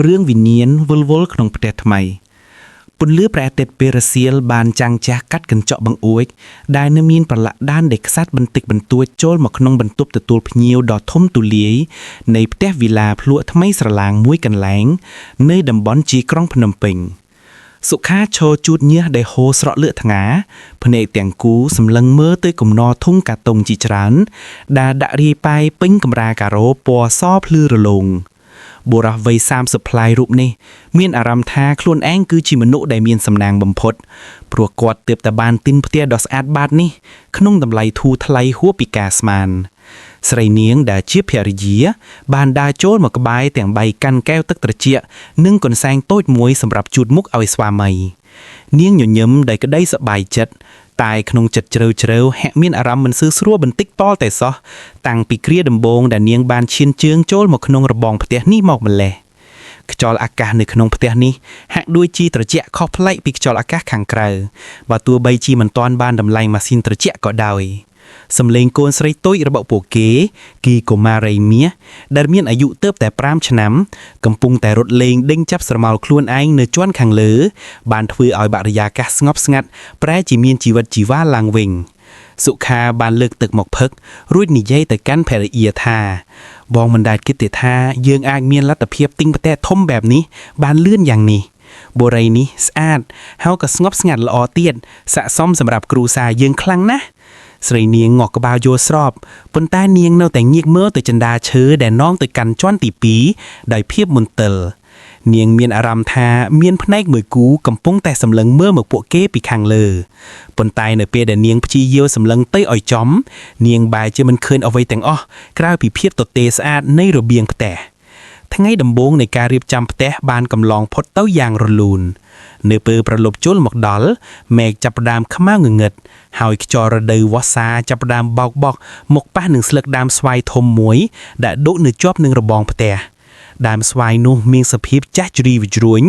រឿងវិញ្ញាណវិលវល់ក្នុងផ្ទះថ្មីពន្លឺព្រះអាទិត្យពេលរសៀលបានចាំងជះកាត់កញ្ចក់បង្អួចដែលនៅមានប្រឡាក់ដានដែលខ្សាត់បន្តិចបន្តួចចូលមកក្នុងបន្ទប់ទទួលភ្ញៀវដ៏ធំទូលាយនៃផ្ទះវីឡាភ្លក់ថ្មីស្រឡាងមួយកន្លែងនៅតំបន់ជាយក្រុងភ្នំពេញ សុខាឈរជូតញើសដែលហូរស្រក់លឿកថ្ងាភ្នែកទាំងគូសម្លឹងមើលទៅកំណរធុងកាតុងជាច្រើនដែលដាក់រាយប៉ាយពេញកម្រាលការ៉ូពណ៌សភ្លឺរលោងបុរសវ័យ30ប្លាយរូបនេះមានអារម្មណ៍ថាខ្លួនឯងគឺជាមនុស្សដែលមានសំណាងបំផុតព្រោះគាត់ទើបតែបានទិញផ្ទះដ៏ស្អាតបាតនេះក្នុងតម្លៃធូរថ្លៃហួសពីការស្មាន ស្រីនាងដែលជាភរិយា បានដើរចូលមកក្បែរទាំងបីកាន់កែវទឹកត្រជាក់និងកន្សែងតូចមួយសម្រាប់ជូតមុខឲ្យស្វាមី នាងញញឹមដោយក្តីសប្បាយចិត្តតែក្នុងចិត្តជ្រៅជ្រៅហាក់មានអារម្មណ៍មិនស៊ឺស្រួលបន្តិចតល់តែសោះតាំងពីគ្រាដំបូងដែលនាងបានឈានជើងចូលមកក្នុងរបងផ្ទះនេះមកម្លេះខ្យល់អាកាសនៅក្នុងផ្ទះនេះហាក់ដូចជាត្រជាក់ខុសប្លែកពីខ្យល់អាកាសខាងក្រៅបើទោះបីជាមិនទាន់បានតម្លៃម៉ាស៊ីនត្រជាក់ក៏ដោយ សំឡេងកូនស្រីតូចរបស់ពួកគេគីកូម៉ារីមាសដែលមានអាយុទើបតែ5ឆ្នាំកំពុងតែរត់លេងដេញចាប់ស្រមោលខ្លួនឯងនៅជាន់ខាងលើ បានធ្វើឲ្យបរិយាកាសស្ងប់ស្ងាត់ប្រែជាមានជីវិតជីវ៉ាឡើងវិញសុខាបានលើកទឹកមកផឹករួចនិយាយទៅកាន់ភរិយាថា បងមិនដែលគិតទេថាយើងអាចមានលទ្ធភាពទិញផ្ទះធំបែបនេះបានលឿនយ៉ាងនេះបុរីនេះស្អាតហើយក៏ស្ងប់ស្ងាត់ល្អទៀតស័ក្តិសមសម្រាប់គ្រួសារយើងខ្លាំងណាស់ ស្រីនាងងក់ក្បាលយល់ស្របប៉ុន្តែនាងនៅតែងាកមើលទៅចិន្តាឈើដែលនាំទៅកាន់ជាន់ទី2ដោយភាពមន្ទិលនាងមានអារម្មណ៍ថាមានភ្នែកមួយគូកំពុងតែសម្លឹងមើលមកពួកគេពីខាងលើប៉ុន្តែនៅពេលដែលនាងព្យាយាមសម្លឹងទៅឲ្យចំនាងបែរជាមិនឃើញអ្វីទាំងអស់ក្រៅពីភាពទទេស្អាតនៃរបៀងផ្ទះ ថ្ងៃដំបូងនៃការរៀបចំផ្ទះបានកំឡងផុតទៅយ៉ាងរលូន នៅពេលប្រលប់ជុលមកដល់មេឃចាប់ផ្ដើមខ្មៅងងឹតហើយខ្យល់រដូវវស្សាចាប់ផ្ដើមបោកបក់មកប៉ះនឹងស្លឹកដើមស្វាយធំមួយដែលដុះនៅជាប់នឹងរបងផ្ទះដើមស្វាយនោះមានសភាពចាស់ជ្រីវជ្រួញ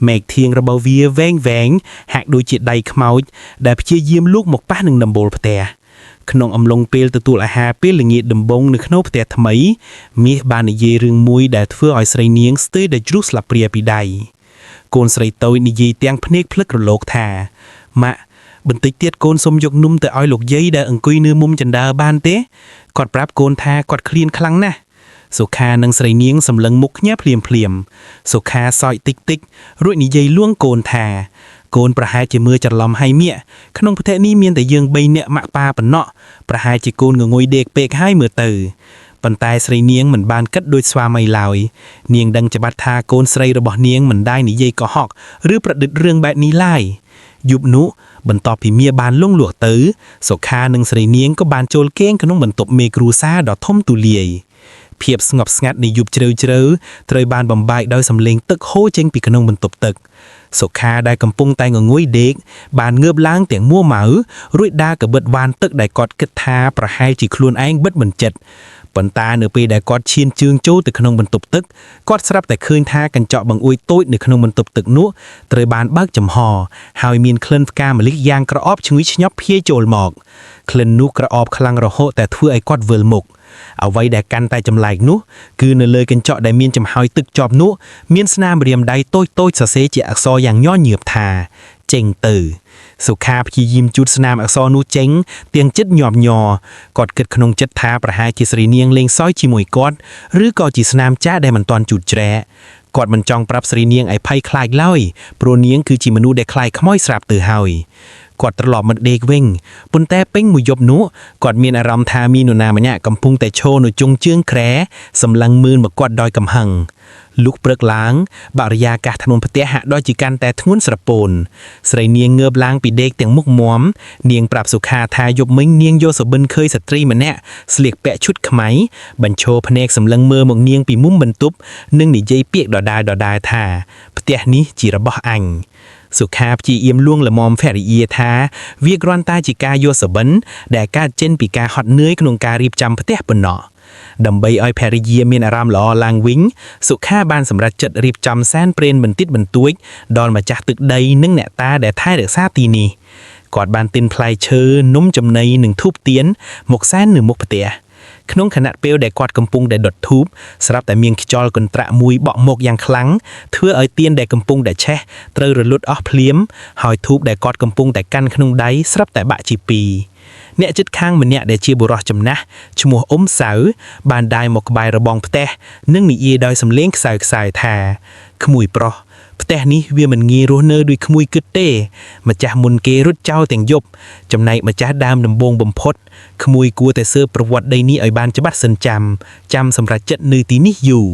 មេឃធៀងរបស់វាវែងវែងហាក់ដូចជាដៃខ្មោចដែលព្យាយាមលូកមកប៉ះនឹងដំបូលផ្ទះ ក្នុងអំឡុងពេលទទួលអាហារពេលល្ងាចដំបូងនៅក្នុងផ្ទះថ្មីមាសបាននិយាយរឿងមួយដែលធ្វើឲ្យស្រីនាងស្ទើរតែជ្រុះស្លាបព្រាពីដៃកូនស្រីតូចនិយាយទាំងភ្នែកភ្លឹករលោកថាម៉ាក់បន្តិចទៀតកូនសុំយកនំទៅឲ្យលោកយាយដែលអង្គុយនៅមុំចណ្ដើរបានទេគាត់ប្រាប់កូនថាគាត់ឃ្លានខ្លាំងណាស់សុខានិងស្រីនាងសម្លឹងមុខគ្នាភ្លាមភ្លាមៗសុខាសើចតិចតិចៗរួចនិយាយលួងកូនថា កូនប្រហែលជាមើលច្រឡំហើយមៀកក្នុងផ្ទះនេះមានតែយើង3នាក់ម៉ាក់ប៉ាប៉ុណ្ណោះប្រហែលជាកូនងងុយដេកពេកហើយមើលទៅប៉ុន្តែស្រីនាងមិនបានគិតដូចស្វាមីឡើយនាងដឹងច្បាស់ថាកូនស្រីរបស់នាងមិនដែលនិយាយកុហកឬប្រឌិតរឿងបែបនេះឡើយយប់នោះបន្ទាប់ពីមាបានលងលក់ទៅសុខានិងស្រីនាងក៏បានចូលគេងក្នុងបន្ទប់មេគ្រួសារដ៏ធំទូលាយភាពស្ងប់ស្ងាត់នៃយប់ជ្រៅជ្រៅត្រូវបានបំបែកដោយសំឡេងទឹកហូរចេញពីក្នុងបន្ទប់ទឹក សុខាដែលកំពុងតែងងុយដេកបានងើបឡើងទាំងមួម៉ៅរួចដើរកបិតវ៉ានទឹកដែលគាត់គិតថាប្រហែលជាខ្លួនឯងបិទមិនចិត្តប៉ុន្តែនៅពេលដែលគាត់ឈានជើងចូលទៅក្នុងបន្ទប់ទឹកគាត់ស្រាប់តែឃើញថាកញ្ចក់បង្អួចតូចនៅក្នុងបន្ទប់ទឹកនោះត្រូវបានបើកចំហហើយមានក្លិនផ្កាម្លិះយ៉ាងក្រអបឈ្ងុយឆ្ញាប់ភាយចូលមកក្លិននោះក្រអបខ្លាំងរហូតតែធ្វើឲ្យគាត់វិលមុខអ្វីដែលកាន់តែចម្លែកនោះគឺនៅលើកញ្ចក់ដែលមានចំហាយទឹកជាប់នោះមានស្នាមរៀមដៃតូចតូចសរសេរជាអក្សរយ៉ាងញញើបថាចេញទៅសុខាព្យាយាមជូតស្នាមអក្សរនោះចេញទាំងចិត្តញាប់ញ័រគាត់គិតក្នុងចិត្តថាប្រហែលជាស្រីនាងលេងសើចជាមួយគាត់ឬក៏ជាស្នាមចាស់ដែលមិនទាន់ជូតជ្រែកគាត់មិនចង់ប្រាប់ស្រីនាងឲ្យភ័យខ្លាចឡើយព្រោះនាងគឺជាមនុស្សដែលខ្លាចខ្មោចស្រាប់ទៅហើយគាត់ត្រឡប់មកដេកវិញប៉ុន្តែពេញមួយយប់នោះគាត់មានអារម្មណ៍ថាមាននរណាម្នាក់កំពុងតែឈរនៅជុងជើងគ្រែសម្លឹងមើលមកគាត់ដោយកំហឹងលុះព្រឹកឡើងបរិយាកាសក្នុងផ្ទះហាក់ដូចជាកាន់តែធ្ងន់ស្រពោនស្រីនាងងើបឡើងពីដេកទាំងមុខមាំនាងប្រាប់សុខាថាយប់មិញនាងយកសុបិនឃើញស្ត្រីម្នាក់ស្លៀកពាក់ឈុតខ្មៅបញ្ឈរភ្នែកសម្លឹងមើលមកនាងពីមុំបន្ទប់និងនិយាយពាក្យដដែលដដែលថាផ្ទះនេះជារបស់អញសុខាព្យាយាមលួងលមមភរិយាថាវាគ្រាន់តែជាការយកសុបិនដែលកើតចេញពីការហត់នឿយក្នុងការរៀបចំផ្ទះប៉ុណ្ណោះដើម្បីឲ្យភរិយាមានអារម្មណ៍ល្អឡើងវិញសុខាបានសម្រេចចិត្តរៀបចំសែនព្រេនបន្តិចបន្តួចដល់ម្ចាស់ទឹកដីនិងអ្នកតាដែលថែរក្សាទីនេះគាត់បានទិញផ្លែឈើនំចំណីនិងធូបទៀនមកសែននៅមុខផ្ទះ ក្នុងខណៈពេលដែលគាត់កំពុងតែដុតធូបស្រាប់តែមានខ្យល់កន្ត្រាក់មួយបក់មកយ៉ាងខ្លាំងធ្វើឲ្យទៀនដែលកំពុងតែឆេះត្រូវរលត់អស់ភ្លាមហើយធូបដែលគាត់កំពុងតែកាន់ក្នុងដៃស្រាប់តែបាក់ជាពីរអ្នកជិតខាងម្នាក់ដែលជាបុរសចំណាស់ឈ្មោះអ៊ុំសៅបានដើរមកក្បែររបងផ្ទះនិងនិយាយដោយសំឡេងខ្សើៗថាក្មួយប្រុសផ្ទះនេះវាមិនងាយរស់នៅដូចក្មួយគិតទេម្ចាស់មុនគេរត់ចោលទាំងយប់ចំណែកម្ចាស់ដើមដំបូងបំផុតក្មួយគួរតែស៊ើបប្រវត្តិដីនេះឲ្យបានច្បាស់សិនចាំចាំសម្រាប់ចិត្តនៅទីនេះយូរ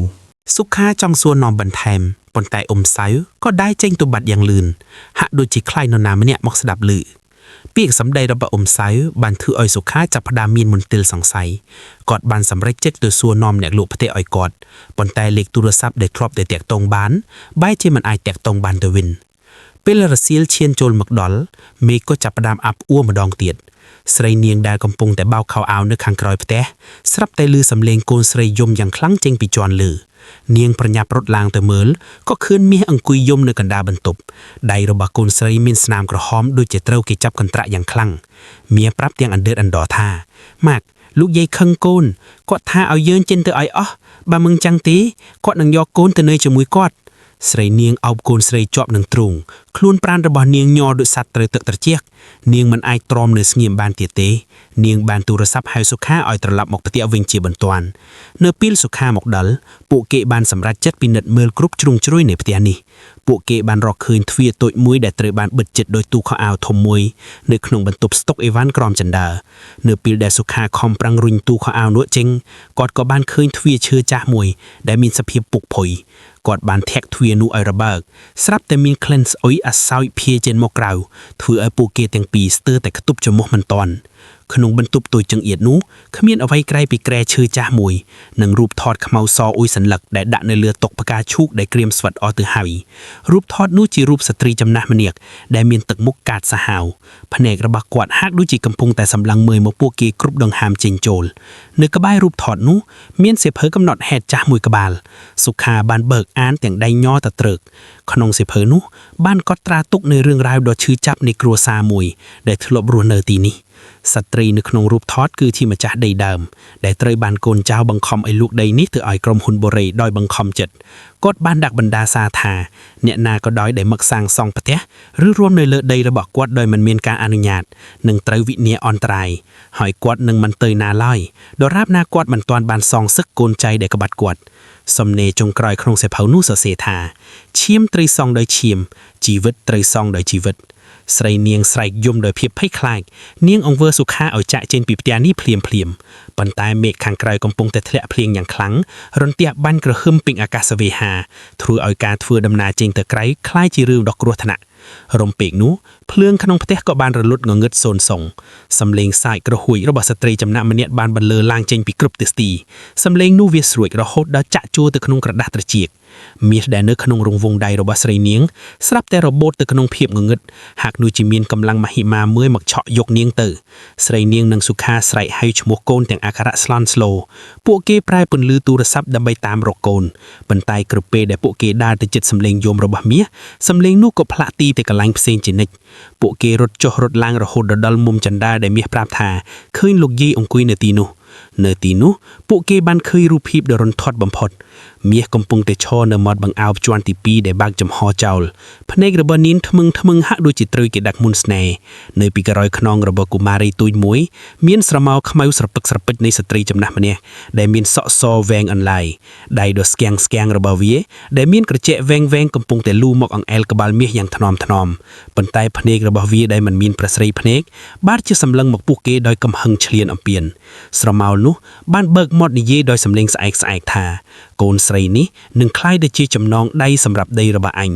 សុខាចង់សួរនាំបន្ថែមប៉ុន្តែអ៊ុំសៅក៏ដែរចេញទៅបាត់យ៉ាងលឿនហាក់ដូចជាខ្លាចនរណាម្នាក់មកស្ដាប់ឮពាក្យសម្ដីរបស់អ៊ុំសៅបានធ្វើឲ្យសុខាចាប់ផ្ដើមមានមន្ទិលសង្ស័យគាត់បានសម្រេចចិត្តទៅសួរនាំអ្នកលក់ផ្ទះឲ្យគាត់ប៉ុន្តែលេខទូរស័ព្ទដែលធ្លាប់តែតាក់ទងបានបែរជាមិនអាចតាក់ទងបានទៅវិញពេលរសៀលឈានចូលមកដល់មេឃក៏ចាប់ផ្ដើមអាប់អួរម្ដងទៀតស្រីនាងដែលកំពុងតែបោកខោអាវនៅខាងក្រោយផ្ទះស្រាប់តែឮសំឡេងកូនស្រីយំយ៉ាងខ្លាំងចេញពីជាន់លើ នាងប្រញាប់រត់ឡើងទៅមើលក៏ឃើញមាសអង្គុយយំនៅកណ្ដាលបន្ទប់ដៃរបស់កូនស្រីមានស្នាមក្រហមដូចជាត្រូវគេចាប់កន្ត្រាក់យ៉ាងខ្លាំងមាសប្រាប់ទាំងអណ្ដើតអណ្ដរថាម៉ាក់លោកយាយខឹងកូនគាត់ថាឲ្យយើងចេញទៅឲ្យអស់បើមិនចឹងទេគាត់នឹងយកកូនទៅនៅជាមួយគាត់ស្រីនាងអោបកូនស្រីជាប់នឹងទ្រូងខ្លួនប្រាណរបស់នាងញ័រដូចសត្វត្រូវទឹកត្រចៀកនាងមិនអាចទ្រាំនៅស្ងៀមបានទៀតទេនាងបានទូរស័ព្ទហៅសុខាឲ្យត្រឡប់មកផ្ទះវិញជាបន្ទាន់នៅពេលសុខាមកដល់ពួកគេបានសម្រេចចិត្តពិនិត្យមើលគ្រប់ជ្រុងជ្រោយនៃផ្ទះនេះពួកគេបានរកឃើញទ្វារតូចមួយដែលត្រូវបានបិទជិតដោយទូខោអាវធំមួយនៅក្នុងបន្ទប់ស្តុកអីវ៉ាន់ក្រោមជណ្ដើរនៅពេលដែលសុខាខំប្រឹងរុញទូខោអាវនោះចេញគាត់ក៏បានឃើញទ្វារឈើចាស់មួយដែលមានសភាពពុកផុយគាត់បានធាក់ទ្វារនោះឲ្យរបើកស្រាប់តែមានក្លិនស្អុយអាសោយភាចេញមកក្រៅធ្វើឲ្យពួកគេទាំងពីរស្ទើរតែខ្ទប់ច្រមុះមិនទាន់ក្នុងបន្ទប់តូចចង្អៀតនោះគ្មានអ្វីក្រៅពីគ្រែឈើចាស់មួយនិងរូបថតខ្មៅសអ៊ុយសន្លឹកដែលដាក់នៅលើតុផ្កាឈូកដែលក្រៀមស្វិតអស់ទៅហើយរូបថតនោះជារូបស្ត្រីចំណាស់ម្នាក់ដែលមានទឹកមុខកាចសាហាវភ្នែករបស់គាត់ហាក់ដូចជាកំពុងតែសម្លឹងមើលមកពួកគេគ្រប់ដង្ហើមចេញចូលនៅក្បែររូបថតនោះមានសៀវភៅកំណត់ហេតុចាស់មួយក្បាលសុខាបានបើកអានទាំងដៃញ័រតត្រឹកក្នុងសៀវភៅនោះបានកត់ត្រាទុកនៅរឿងរ៉ាវដ៏ឈឺចាប់នៃគ្រួសារមួយដែលធ្លាប់រស់នៅទីនេះស្ត្រីនៅក្នុងរូបថតគឺជាម្ចាស់ដីដើមដែលត្រូវបានកូនចៅបង្ខំឲ្យលក់ដីនេះទៅឲ្យក្រុមហ៊ុនបូរ៉េដោយបង្ខំចិត្តគាត់បានដាក់បណ្ដាសាថាអ្នកណាក៏ដោយដែលមកសាងសង់ផ្ទះឬរួមនៅលើដីរបស់គាត់ដោយមិនមានការអនុញ្ញាតនឹងត្រូវវិនាសអន្តរាយហើយគាត់នឹងមិនទៅណាឡើយដរាបណាគាត់មិនទាន់បានសងសឹកកូនចៅដែលក្បាត់គាត់សំណេរចុងក្រោយក្នុងសៀវភៅនោះសរសេរថាឈាមត្រូវសងដោយឈាមជីវិតត្រូវសងដោយជីវិតស្រីនាងស្រែកយំដោយភាពភ័យខ្លាចនាងអង្វើសុខាឲ្យចាក់ចេញពីផ្ទះនេះភ្លាមភ្លាមប៉ុន្តែមេឃខាងក្រៅកំពុងតែធ្លាក់ភ្លៀងយ៉ាងខ្លាំងរន្ទះបាញ់ក្រហឹមពេញអាកាសវេហាធ្វើឲ្យការធ្វើដំណើរចេញទៅក្រៅក្លាយជារឿងដ៏គ្រោះថ្នាក់រំពេកនោះភ្លើងក្នុងផ្ទះក៏បានរលត់ងងឹតសូនសុងសំឡេងសាយក្រហួយរបស់ស្ត្រីចំណាក់ម្នាក់បានបន្លឺឡើងចេញពីគ្រប់ទិសទីសំឡេងនោះវាស្រួចរហូតដល់ចាក់ជួរទៅក្នុងក្រដាស់ត្រចៀកមាសដែលនៅក្នុងរង្វង់ដៃរបស់ស្រីនាងស្រាប់តែរបូតទៅក្នុងភាពងងឹតហាក់ដូចជាមានកម្លាំងមហិមាមួយមកឆក់យកនាងទៅស្រីនាងនិងសុខាស្រែកហៅឈ្មោះកូនទាំងអក្ខរៈស្លន់ស្លោពួកគេប្រែពន្លឺទូរស័ព្ទដើម្បីតាមរកកូនប៉ុន្តែគ្រប់ពេលដែលពួកគេដើរទៅជិតសំឡេងយំរបស់មាសសំឡេងនោះក៏ផ្លាក់ទីទៅកន្លែងផ្សេងជានិច្ចពួកគេរត់ចុះរត់ឡើងរហូតដល់មុំចណ្ដាលដែលមាសប្រាប់ថាឃើញលោកយាយអង្គុយនៅទីនោះនៅទីនោះពួកគេបានឃើញរូបភាពដ៏រន្ធត់បំផុតមាសកំពុងតែឈរនៅមាត់បង្អោបជាន់ទី2ដែលបើកចំហចោលភ្នែករបស់នាងថ្មឹងថ្មឹងហាក់ដូចជាត្រូវគេដាក់មុនស្នេហ៍នៅពីក្រោយខ្នងរបស់កុមារីទូចមួយមានស្រមោលខ្មៅស្រពឹកស្រពិចនៃស្ត្រីចំណាស់ម្នាក់ដែលមានសក់សវែងអន្លាយដៃដ៏ស្គាំងស្គាំងរបស់វាដែលមានក្រចែកវែងវែងកំពុងតែលូមកអង្អែលក្បាលមាសយ៉ាងថ្នមថ្នមប៉ុន្តែភ្នែករបស់វាដែលមិនមានប្រស្រីភ្នែកបានជាសម្លឹងមកពួកគេដោយកំហឹងឆ្លៀនអំពៀនស្រមោលនោះបានបើកមាត់និយាយដោយសំឡេងស្អែកស្អែកថាកូនស្រីនេះនឹងក្លាយទៅជាចំណងដៃសម្រាប់ដីរបស់អញ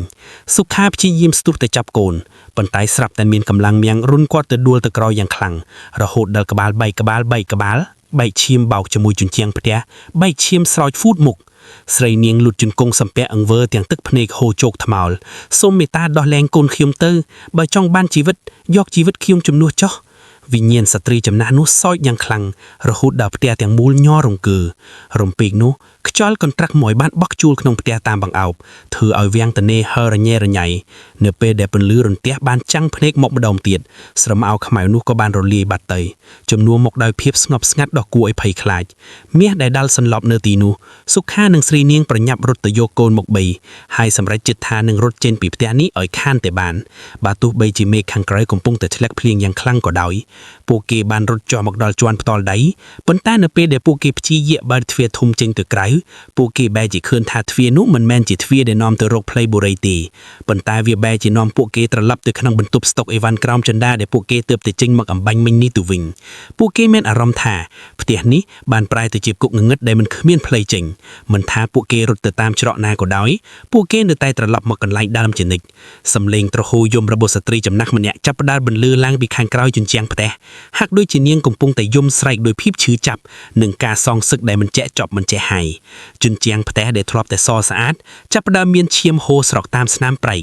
សុខាព្យាយាមស្ទុះទៅចាប់កូនប៉ុន្តែស្រាប់តែមានកម្លាំងមៀងរុនគាត់ទៅដួលទៅក្រោយយ៉ាងខ្លាំងរហូតដល់ក្បាលបែកក្បាលបែកក្បាលបែកឈាមបោកជាមួយជញ្ជាំងផ្ទះបែកឈាមស្រោចហ្វូតមុខស្រីនាងលុតជង្គង់សំពះអង្វើទាំងទឹកភ្នែកហូរជោកថ្មោលសូមមេត្តាដោះលែងកូនខ្ញុំទៅបើចង់បានជីវិតយកជីវិតខ្ញុំជំនួសចុះវិញ្ញាណស្ត្រីចំណាស់នោះសោចយ៉ាងខ្លាំងរហូតដល់ផ្ទះទាំងមូលញ័ររង្គើរំពេកនោះ ខ្យល់កន្ត្រាក់មួយបានបក់ជួលក្នុងផ្ទះតាមបង្អោបធ្វើឲ្យវាំងតនេហើរញ៉េរញ៉ៃនៅពេលដែលពន្លឺរន្ទះបានចាំងភ្នែកមកម្ដងទៀតស្រមោលខ្មៅនោះក៏បានរលាយបាត់ទៅជំនួសមកដោយភាពស្ងប់ស្ងាត់ដ៏គួរឲ្យភ័យខ្លាចមាសដែលដាល់សន្លប់នៅទីនោះសុខានិងស្រីនាងប្រញាប់រត់ទៅយកកូនមកបីហើយសម្រេចចិត្តថានឹងរត់ចេញពីផ្ទះនេះឲ្យខានតែបានបើទោះបីជាមេឃខាងក្រៅកំពុងតែធ្លាក់ភ្លៀងយ៉ាងខ្លាំងក៏ដោយពួកគេបានរត់ចុះមកដល់ជាន់ផ្ទាល់ដីប៉ុន្តែនៅពេលដែលពួកគេព្យាយាមបើកទ្វារធំចេញទៅក្រៅពួកគេបែរជាឃើញថាទ្វារនោះមិនមែនជាទ្វារដែលនាំទៅរកផ្លូវបុរីទេប៉ុន្តែវាបែរជានាំពួកគេត្រឡប់ទៅក្នុងបន្ទប់ស្តុកអីវ៉ាន់ក្រោមជណ្ដើរដែលពួកគេទើបតែចេញមកអម្បាញ់មិញនេះទៅវិញពួកគេមានអារម្មណ៍ថាផ្ទះនេះបានប្រែទៅជាគុកងងឹតដែលមិនគ្មានផ្លូវចេញមិនថាពួកគេរត់ទៅតាមច្រកណាក៏ដោយពួកគេនៅតែត្រឡប់មកកន្លែងដើមជានិច្ចសំឡេងទ្រហោយំរបស់ស្ត្រីចំណាស់ម្នាក់ចាប់ផ្ដើមបន្លឺឡើងពីខាងក្រោយជញ្ជាំងផ្ទះហាក់ដូចជានាងកំពុងតែយំស្រែកដោយភាពឈឺចាប់និងការសងសឹកដែលមិនចេះចប់មិនចេះហើយជញ្ជាំងផ្ទះដែលធ្លាប់តែសស្អាតចាប់ផ្ដើមមានឈាមហូរស្រកតាមស្នាមប្រែក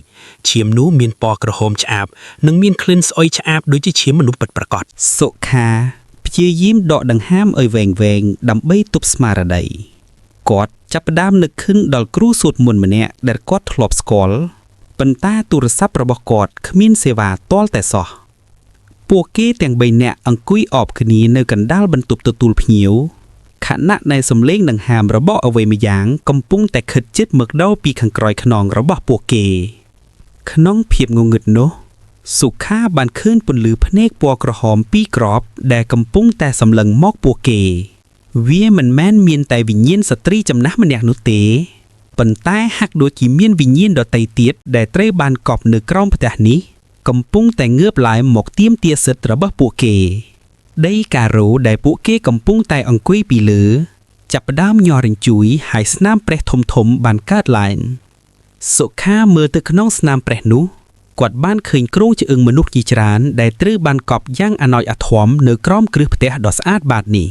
ឈាមនោះមានពណ៌ក្រហមឆ្អាបនិងមានក្លិនស្អុយឆ្អាបដូចជាឈាមមនុស្សពិតប្រាកដ សុខាព្យាយាមដកដង្ហើមឲ្យវែងវែងៗដើម្បីទប់ស្មារតីគាត់ចាប់ផ្ដើមនឹកខឹងដល់គ្រូសូត្រមន្តម្នាក់ដែលគាត់ធ្លាប់ស្គាល់ប៉ុន្តែទូរស័ព្ទរបស់គាត់គ្មានសេវាទាល់តែសោះពួកគេទាំងបីនាក់អង្គុយអបគ្នានៅកណ្ដាលបន្ទប់ទទួលភ្ញៀវខណៈដែលសំឡេងដង្ហើមរបស់អ្វីម្យ៉ាងកំពុងតែខិតជិតមកដល់ពីខាងក្រោយខ្នងរបស់ពួកគេ ក្នុងភាពងងឹតនោះ សុខាបានឃើញពន្លឺភ្នែកពណ៌ក្រហមពីរគ្រាប់ដែលកំពុងតែសម្លឹងមកពួកគេ វាមិនមែនមានតែវិញ្ញាណស្ត្រីចំណាស់ម្នាក់នោះទេប៉ុន្តែហាក់ដូចជាមានវិញ្ញាណដទៃទៀតដែលត្រូវបានកប់នៅក្រោមផ្ទះនេះ កំពុងតែងើបឡើងមកទាមទារសិទ្ធិរបស់ពួកគេ ដីការ៉ូដែលពួកគេកំពុងតែអង្គុយពីលើ ចាប់ផ្ដើមញ័ររញ្ជួយហើយស្នាមប្រេះធំៗបានកើតឡើងសុខាមើលទៅក្នុងស្នាមប្រេះនោះ គាត់បានឃើញគ្រោងឆ្អឹងមនុស្សជាច្រើនដែលត្រូវបានកប់យ៉ាងអណោចអធមនៅក្រោមគ្រឹះផ្ទះដ៏ស្អាតបាតនេះ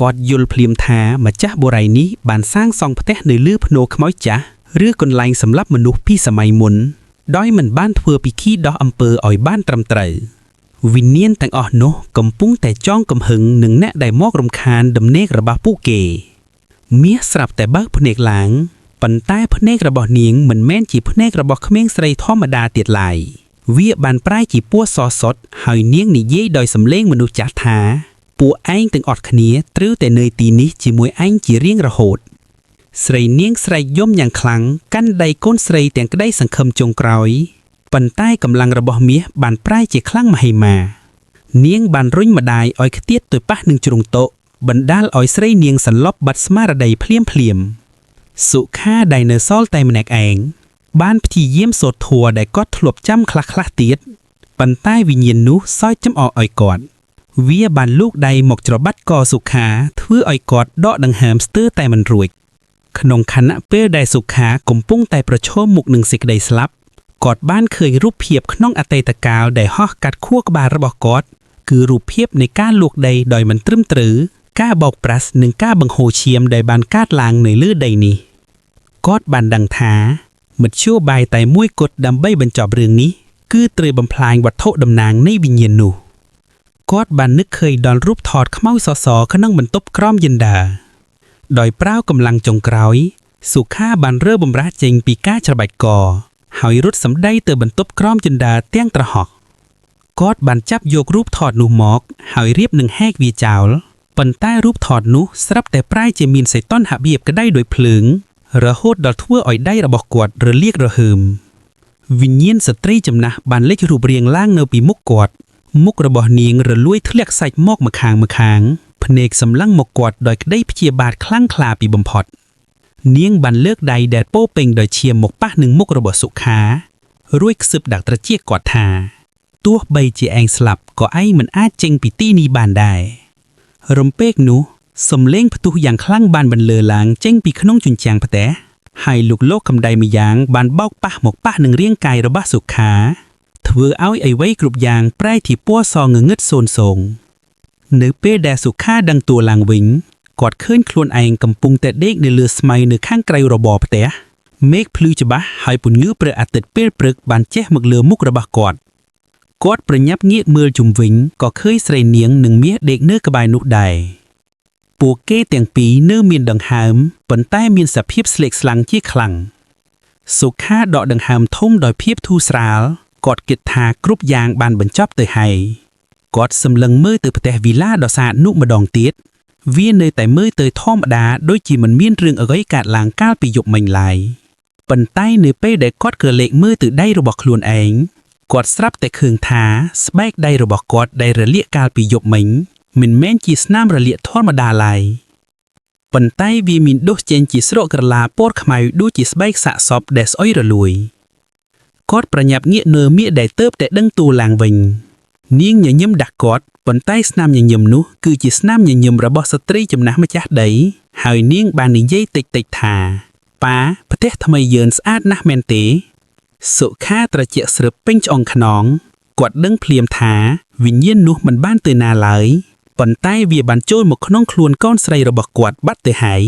គាត់យល់ភ្លាមថាម្ចាស់បុរីនេះបានសាងសង់ផ្ទះនៅលើភ្នូរខ្មោចចាស់ឬកន្លែងសម្រាប់មនុស្សពីសម័យមុនដោយមិនបានធ្វើពិធីដោះអំពើឲ្យបានត្រឹមត្រូវវិញ្ញាណទាំងអស់នោះកំពុងតែចងកំហឹងនឹងអ្នកដែលមករំខានដំណេករបស់ពួកគេ មាសស្រាប់តែបើកភ្នែកឡើងប៉ុន្តែភ្នែករបស់នាងមិនមែនជាភ្នែករបស់ក្មេងស្រីធម្មតាទៀតឡើយវាបានប្រែជាពណ៌សសុទ្ធហើយនាងនិយាយដោយសំឡេងមនុស្សចាស់ថាពួកឯងទាំងអស់គ្នាត្រូវតែនៅទីនេះជាមួយឯងជារៀងរហូត ស្រីនាងស្រែកយំយ៉ាងខ្លាំងកាន់ដៃកូនស្រីទាំងក្តីសង្ឃឹមចុងក្រោយប៉ុន្តែកម្លាំងរបស់មាសបានប្រែជាខ្លាំងមហិមា នាងបានរុញម្ដាយឲ្យខ្ទាតទៅប៉ះនឹងជ្រុងតុបណ្ដាលឲ្យស្រីនាងសន្លប់បាត់ស្មារតីភ្លាមភ្លាមៗសុខាដែលនៅសល់តែម្នាក់ឯងបានព្យាយាមសូត្រធម៌ដែលគាត់ធ្លាប់ចាំខ្លះៗទៀតប៉ុន្តែវិញ្ញាណនោះសើចចំអកឲ្យគាត់ វាបានលូកដៃមកច្របាច់កសុខាធ្វើឲ្យគាត់ដកដង្ហើមស្ទើរតែមិនរួច ក្នុងខណៈពេលដែលសុខាកំពុងតែប្រឈមមុខនឹងសេចក្តីស្លាប់គាត់បានឃើញរូបភាពក្នុងអតីតកាលដែលហោះកាត់ខួរក្បាលរបស់គាត់គឺរូបភាពនៃការលូកដីដោយមិនត្រឹមត្រូវការបោកប្រាស់និងការបង្ហូរឈាមដែលបានកើតឡើងនៅលើដីនេះគាត់បានដឹងថាមធ្យោបាយតែមួយគត់ដើម្បីបញ្ចប់រឿងនេះគឺត្រូវបំផ្លាញវត្ថុតំណាងនៃវិញ្ញាណនោះគាត់បាននឹកឃើញដល់រូបថតខ្មៅសសរក្នុងបន្ទប់ក្រមយិនដា ដោយប្រើកម្លាំងចុងក្រោយ សុខាបានរើបំរាស់ចេញពីការច្របាច់ក ហើយរត់សម្ដីទៅបន្ទប់ក្រោមជណ្ដើរទាំងត្រហោះគាត់បានចាប់យករូបថតនោះមក ហើយរៀបនឹងហែកវាចោលប៉ុន្តែរូបថតនោះស្រាប់តែប្រែជាមានសីតុណ្ហភាពក្តៅដោយភ្លើង រហូតដល់ធ្វើឲ្យដៃរបស់គាត់រលាករហើមវិញ្ញាណស្ត្រីចំណាស់បានលេចរូបរាងឡើងនៅពីមុខគាត់ មុខរបស់នាងរលួយធ្លាក់សាច់មកម្ខាងម្ខាងភ្នែកសម្លឹងមកគាត់ដោយក្តីព្យាបាទខ្លាំងក្លាពីបំផុត នាងបានលើកដៃដែលពោពេញដោយឈាមមកប៉ះនឹងមុខរបស់សុខា រួចខ្សឹបដាក់ត្រចៀកគាត់ថាទោះបីជាឯងស្លាប់ក៏ឯងមិនអាចចេញពីទីនេះបានដែររំពេកនោះសំឡេងផ្ទុះយ៉ាងខ្លាំងបានបន្លឺឡើងចេញពីក្នុងជញ្ជាំងផ្ទះហើយលោកលោកកំដៃម្យ៉ាងបានបោកប៉ះមកប៉ះនឹងរាងកាយរបស់សុខា ធ្វើឲ្យអ្វីគ្រប់យ៉ាងប្រែជាពណ៌សងងឹតសូន្យសូងនៅពេលដែលសុខាដឹងតួឡើងវិញគាត់ឃើញខ្លួនឯងកំពុងតែដេកនៅលើស្មៅនៅខាងក្រៅរបងផ្ទះមេឃភ្លឺច្បាស់ហើយពន្លឺព្រះអាទិត្យពេលព្រឹកបានជះមកលើមុខរបស់គាត់គាត់ប្រញាប់ងាកមើលជុំវិញក៏ឃើញស្រីនាងនិងមាសដេកនៅក្បែរនោះដែរ។ ពួកគេទាំងពីរនៅមានដង្ហើមប៉ុន្តែមានសភាពស្លេកស្លាំងជាខ្លាំងសុខាដកដង្ហើមធំដោយភាពធូរស្រាលគាត់គិតថាគ្រប់យ៉ាងបានបញ្ចប់ទៅហើយគាត់សម្លឹងមើលទៅផ្ទះវីឡាដ៏ស្អាតនោះម្ដងទៀតវានៅតែមើលទៅធម្មតាដូចជាមិនមានរឿងអ្វីកើតឡើងកាលពីយប់មិញឡើយប៉ុន្តែនៅពេលដែលគាត់ក្រឡេកមើលទៅដៃរបស់ខ្លួនឯងគាត់ស្រាប់តែឃើញថាស្បែកដៃរបស់គាត់ដែលរលាកកាលពីយប់មិញមិនមែនជាស្នាមរលាកធម្មតាឡើយ ប៉ុន្តែវាមានដុះចេញជាស្រកក្រឡាពណ៌ខ្មៅដូចជាស្បែកសាកសពដែលស្អុយរលួយគាត់ប្រញាប់ងាកនៅមៀកដែលទៅតែដឹងទូឡើងវិញ នាងញញឹមដាស់គាត់ប៉ុន្តែស្នាមញញឹមនោះគឺជាស្នាមញញឹមរបស់ស្ត្រីចំណាស់ម្ចាស់ដី ហើយនាងបាននិយាយតិចៗថាប៉ាផ្ទះថ្មីយើងស្អាតណាស់មែនទេ សុខាត្រជាក់ស្រើបពេញឆ្អឹងខ្នងគាត់ដឹងភ្លាមថាវិញ្ញាណនោះមិនបានទៅណាឡើយប៉ុន្តែវាបានចូលមកក្នុងខ្លួនកូនស្រីរបស់គាត់បាត់ទៅហើយ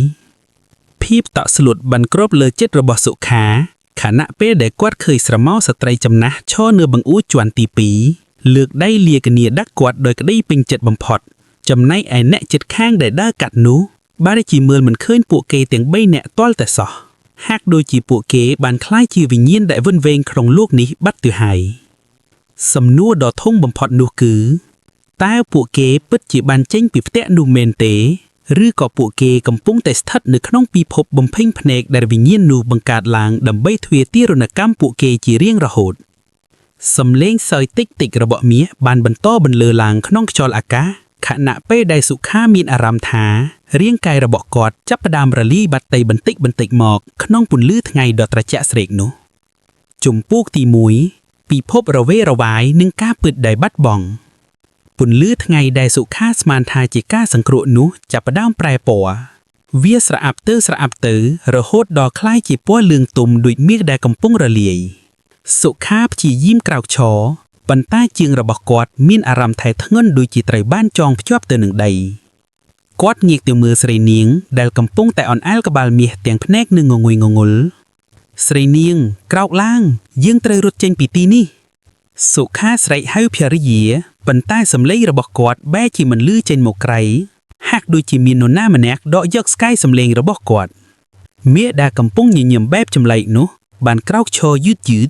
ភាពតក់ស្លុតបានគ្របលើចិត្តរបស់សុខាខណៈពេលដែលគាត់ឃើញស្រមោលស្ត្រីចំណាស់ឈរនៅបង្អួចជាន់ទី2លើកដៃលាគ្នាដាក់គាត់ដោយក្តីពេញចិត្តបំផុត ចំណែកឯអ្នកចិត្តខាងដែលដើរកាត់នោះបានជាមើលមិនឃើញពួកគេទាំង3នាក់ទាល់តែសោះហាក់ដូចជាពួកគេបានក្លាយជាវិញ្ញាណដែលវិនវែងក្នុងលោកនេះបាត់ទៅហើយសំណួរដ៏ធំបំផុតនោះគឺតើពួកគេពិតជាបានចេញពីផ្ទះនោះមែនទេឬក៏ពួកគេកំពុងតែស្ថិតនៅក្នុងពិភពបំពេញភ្នែកដែលវិញ្ញាណនោះបង្កើតឡើងដើម្បីទ្វាទារុណកម្មពួកគេជារៀងរហូត សំឡេងសើចតិចតិចរបស់មាសបានបន្តបន្លឺឡើងក្នុងខ្យល់អាកាសខណៈពេលដែលសុខាមានអារម្មណ៍ថារាងកាយរបស់គាត់ចាប់ផ្ដើមរលាយបាត់ទៅបន្តិចបន្តិចមកក្នុងពន្លឺថ្ងៃដ៏ត្រជាក់ស្រេកនោះជំពូកទី1ពិភពរវេរវាយនឹងការពិតដែលបាត់បង់ពន្លឺថ្ងៃដែលសុខាស្មានថាជាការសង្គ្រោះនោះចាប់ផ្ដើមប្រែពណ៌វាស្រអាប់ទៅស្រអាប់ទៅរហូតដល់ក្លាយជាពណ៌លឿងទុំដូចមាសដែលកំពុងរលាយ សុខាព្យាយាមក្រោកឈរប៉ុន្តែជើងរបស់គាត់មានអារម្មណ៍ថែធ្ងន់ដូចជាត្រូវបានចងភ្ជាប់ទៅនឹងដីគាត់ងាកទៅមើលស្រីនាងដែលកំពុងតែអន់អែលក្បាលមាសទាំងភ្នែកនិងងងុយងងុលស្រីនាងក្រោកឡើងយើងត្រូវរត់ចេញពីទីនេះសុខាស្រែកហៅភរិយាប៉ុន្តែសំឡេងរបស់គាត់បែរជាមិនលឺចេញមកក្រៅហាក់ដូចជាមាននរណាម្នាក់ដកយកស្កាយសំឡេងរបស់គាត់មាសដែលកំពុងញញឹមបែបចម្លែកនោះបានក្រោកឈរយឺតយឺត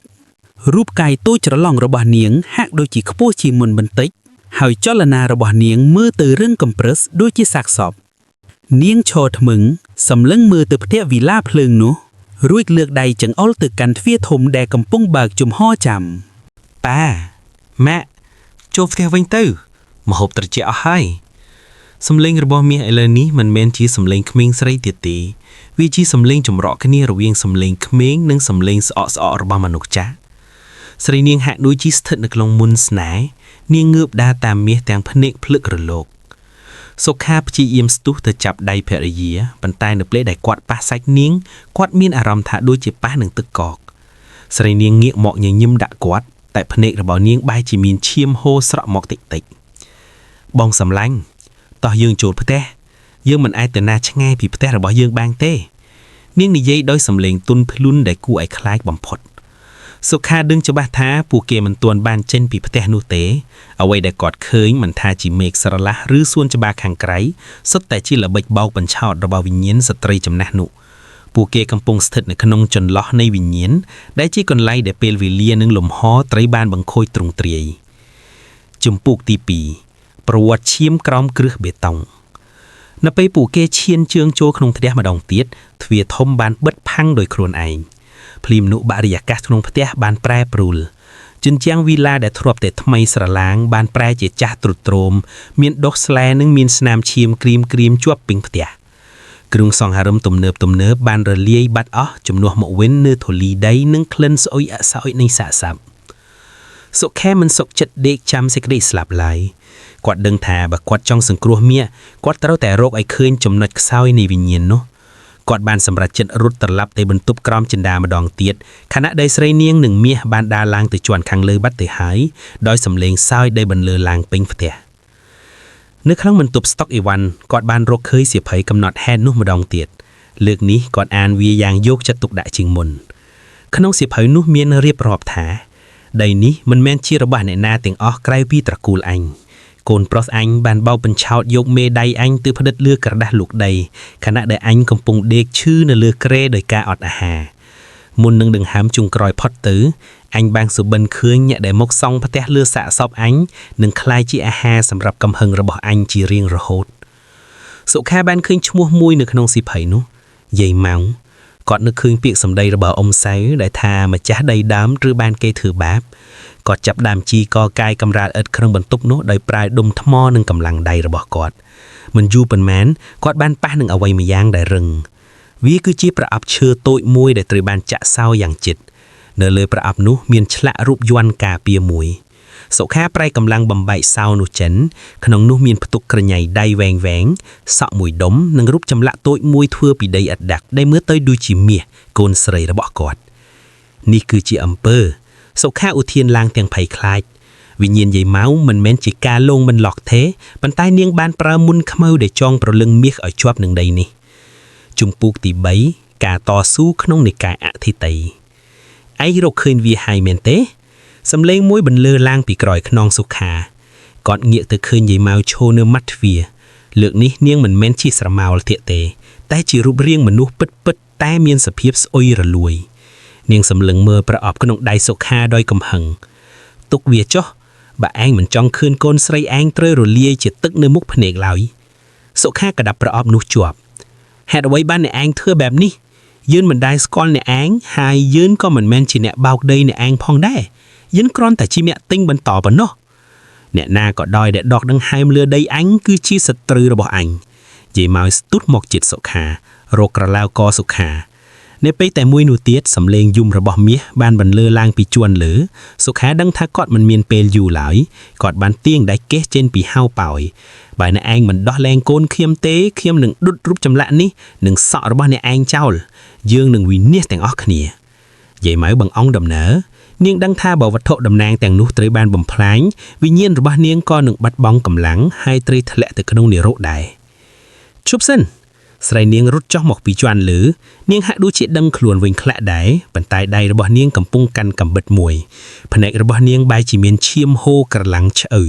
រូបកាយតូចច្រឡងរបស់នាងហាក់ដូចជាខ្ពស់ជាងមុនបន្តិច ហើយចលនារបស់នាងមើលទៅរឹងកំព្រឹសដូចជាសាកសពនាងឈរថ្មឹងសម្លឹងមើលទៅផ្ទះវីឡាភ្លើងនោះរួចលើកដៃចង្អុលទៅកាន់ទ្វារធំដែលកំពុងបើកជំហរចាំ ប៉ាម៉ាក់ចូលផ្ទះវិញទៅម្ហូបត្រជាក់អស់ហើយសំឡេងរបស់មាសឥឡូវនេះមិនមែនជាសំឡេងក្មេងស្រីទៀតទេវាជាសំឡេងចម្រក់គ្នារវាងសំឡេងក្មេងនិងសំឡេងស្អកស្អករបស់មនុស្សចាស់ស្រីនាងហាក់ដូចជាស្ថិតនៅក្នុងមុនស្នេហ៍នាងងើបដើរតាមមាសទាំងភ្នែកភ្លឹករលកសុខាព្យាយាមស្ទុះទៅចាប់ដៃភរិយាប៉ុន្តែនៅពេលដែលគាត់ប៉ះសាច់នាងគាត់មានអារម្មណ៍ថាដូចជាប៉ះនឹងទឹកកក ស្រីនាងងាកមកញញឹមដាក់គាត់តែភ្នែករបស់នាងបែរជាមានឈាមហូរស្រក់មកតិចតិចៗបងសំឡាញ់តោះយើងចូលផ្ទះយើងមិនអាចទៅណាឆ្ងាយពីផ្ទះរបស់យើងបានទេ នាងនិយាយដោយសំឡេងទន់ភ្លន់ដែលគួរឲ្យខ្លាចបំផុតសុខាដឹងច្បាស់ថាពួកគេមិនទាន់បានចេញពីផ្ទះនោះទេអ្វីដែលគាត់ឃើញមិនថាជាមេឃស្រឡះឬសួនច្បារខាងក្រៅសុទ្ធតែជាល្បិចបោកបញ្ឆោតរបស់វិញ្ញាណស្ត្រីចំណាស់នោះ ពួកគេកំពុងស្ថិតនៅក្នុងចន្លោះនៃវិញ្ញាណដែលជាកន្លែងដែលពេលវេលានិងលំហត្រូវបានបង្ខូចទ្រង់ទ្រាយជំពូកទី2ប្រវត្តិឈាមក្រោមគ្រឹះបេតុងនៅពេលពួកគេឈានជើងចូលក្នុងផ្ទះម្ដងទៀតទ្វារធំបានបិទផាំងដោយខ្លួនឯងភ្លាមនោះបរិយាកាសក្នុងផ្ទះបានប្រែប្រួលជញ្ជាំងវីឡាដែលធ្លាប់តែថ្មីស្រឡាងបានប្រែជាចាស់ទ្រុឌទ្រោមមានដុះស្លែនិងមានស្នាមឈាមក្រៀមក្រៀមជាប់ពេញផ្ទះ គ្រឿងសង្ហារឹមទំនើបទំនើបបានរលាយបាត់អស់ជំនួសមកវិញនៅធូលីដីនិងក្លិនស្អុយអសោយនៃសាកសពសុខែមិនសុខចិត្តដេកចាំសេចក្តីស្លាប់ឡើយគាត់ដឹងថាបើគាត់ចង់សង្គ្រោះមៀកគាត់ត្រូវតែរកឲ្យឃើញចំណុចខ្សោយនៃវិញ្ញាណនោះគាត់បានសម្រេចចិត្តរត់ត្រឡប់ទៅបន្ទប់ក្រោមចិន្តាម្ដងទៀតខណៈដែលស្រីនាងនិងមាសបានដើរឡើងទៅជាន់ខាងលើបាត់ទៅហើយដោយសំឡេងសើចដែលបន្លឺឡើងពេញផ្ទះ នៅក្នុងបន្ទប់ស្តុកអីវ៉ាន់គាត់បានរកឃើញសៀវភៅកំណត់ហេតុនោះម្ដងទៀតលើកនេះគាត់អានវាយ៉ាងយកចិត្តទុកដាក់ជាងមុនក្នុងសៀវភៅនោះមានរៀបរាប់ថាដីនេះមិនមែនជារបស់អ្នកណាទាំងអស់ក្រៅពីត្រកូលអញ កូនប្រុសអញបានបោកបញ្ឆោតយកមេដៃអញទៅផ្តិតលើក្រដាសលូកដីខណៈដែលអញកំពុងដេកឈឺនៅលើគ្រែដោយការអត់អាហារមុននឹងដង្ហើមជុងក្រោយផុតទៅអញបានសុបិនឃើញអ្នកដែលមកសង់ផ្ទះលើសាកសពអញនឹងក្លាយជាអាហារសម្រាប់កំហឹងរបស់អញជារៀងរហូតសុខាបានឃើញឈ្មោះមួយនៅក្នុងសៀវភៅនោះយាយម៉ៅគាត់នឹកឃើញពាក្យសម្ដីរបស់អ៊ំសៅដែលថាម្ចាស់ដីដើមឬបានគេធ្វើបាបគាត់ចាប់ដើមជីកកាយកម្រាលឥដ្ឋក្នុងបន្ទប់នោះដោយប្រើដុំថ្មនិងកម្លាំងដៃរបស់គាត់មិនយូរប៉ុន្មានគាត់បានប៉ះនឹងអ្វីម្យ៉ាងដែលរឹងវាគឺជាប្រអប់ឈើតូចមួយដែលត្រូវបានចាក់សោយ៉ាងជិតនៅលើប្រអប់នោះមានឆ្លាក់រូបយ័ន្តការពារមួយសុខាប្រៃកម្លាំងបំបែកសោនោះចិនក្នុងនោះមានផ្ទុកក្រញៃដៃវែងវែងសក់មួយដុំនិងរូបចម្លាក់តូចមួយធ្វើពីដីឥដ្ឋដាក់ដែលមើលទៅដូចជាមាសកូនស្រីរបស់គាត់នេះគឺជាអំពើសុខាឧទានឡើងទាំងភ័យខ្លាចវិញ្ញាណយាយម៉ៅមិនមែនជាការលងមិនឡក់ទេប៉ុន្តែនាងបានប្រើមុនខ្មៅដែលចងប្រលឹងមាសឲ្យជាប់នឹងដីនេះជំពូកទី3ការតស៊ូក្នុងនិកាយអធិតីឯងរកឃើញវាហើយមែនទេសំឡេងមួយបន្លឺឡើងពីក្រោយខ្នងសុខាគាត់ងាកទៅឃើញយាយម៉ៅឈរនៅមាត់ទ្វារលើកនេះនាងមិនមែនជាស្រមោលទៀតទេតែជារូបរាងមនុស្សពិតពិតតែមានសភាពស្អុយរលួយនាងសម្លឹងមើលប្រអប់ក្នុងដៃសុខាដោយកំហឹងទុកវាចុះបើឯងមិនចង់ឃើញកូនស្រីឯងត្រូវរលាយជាទឹកនៅមុខភ្នែកឡើយសុខាក្តាប់ប្រអប់នោះជាប់ហេតុអ្វីបានអ្នកឯងធ្វើបែបនេះយើងមិនដែលស្គាល់អ្នកឯងហើយយើងក៏មិនមែនជាអ្នកបោកដីអ្នកឯងផងដែរយើងគ្រាន់តែជាអ្នកទិញបន្តប៉ុណ្ណោះអ្នកណាក៏ដោយដែលដកដង្ហើមលើដីអញគឺជាសត្រូវរបស់អញយាយម៉ៅស្ទុះមកចិត្តសុខារកក្រឡៅកសុខានៅពេលតែមួយនោះទៀតសំឡេងយំរបស់មាសបានបន្លឺឡើងពីជួនលើសុខាដឹងថាគាត់មិនមានពេលយូរឡើយគាត់បានទៀងដៃកេះចេញពីហៅប៉ោយបើអ្នកឯងមិនដោះលែងកូនខ្ញុំទេខ្ញុំនឹងដុតរូបចម្លាក់នេះនិងសក់របស់អ្នកឯងចោលយើងនឹងវិនាសទាំងអស់គ្នាយាយម៉ៅបង្អង់ដំណើរនាងដឹងថាបើវត្ថុតំណាងទាំងនោះត្រូវបានបំផ្លាញវិញ្ញាណរបស់នាងក៏នឹងបាត់បង់កម្លាំងហើយត្រូវធ្លាក់ទៅក្នុងនិរោធដែរជប់សិនស្រីនាងរត់ចុះមកពីជាន់លើនាងហាក់ដូចជាដឹងខ្លួនវិញខ្លះដែរប៉ុន្តែដៃរបស់នាងកំពុងកាន់កាំបិតមួយភ្នែករបស់នាងបែរជាមានឈាមហូរក្រឡាំងឆ្អៅ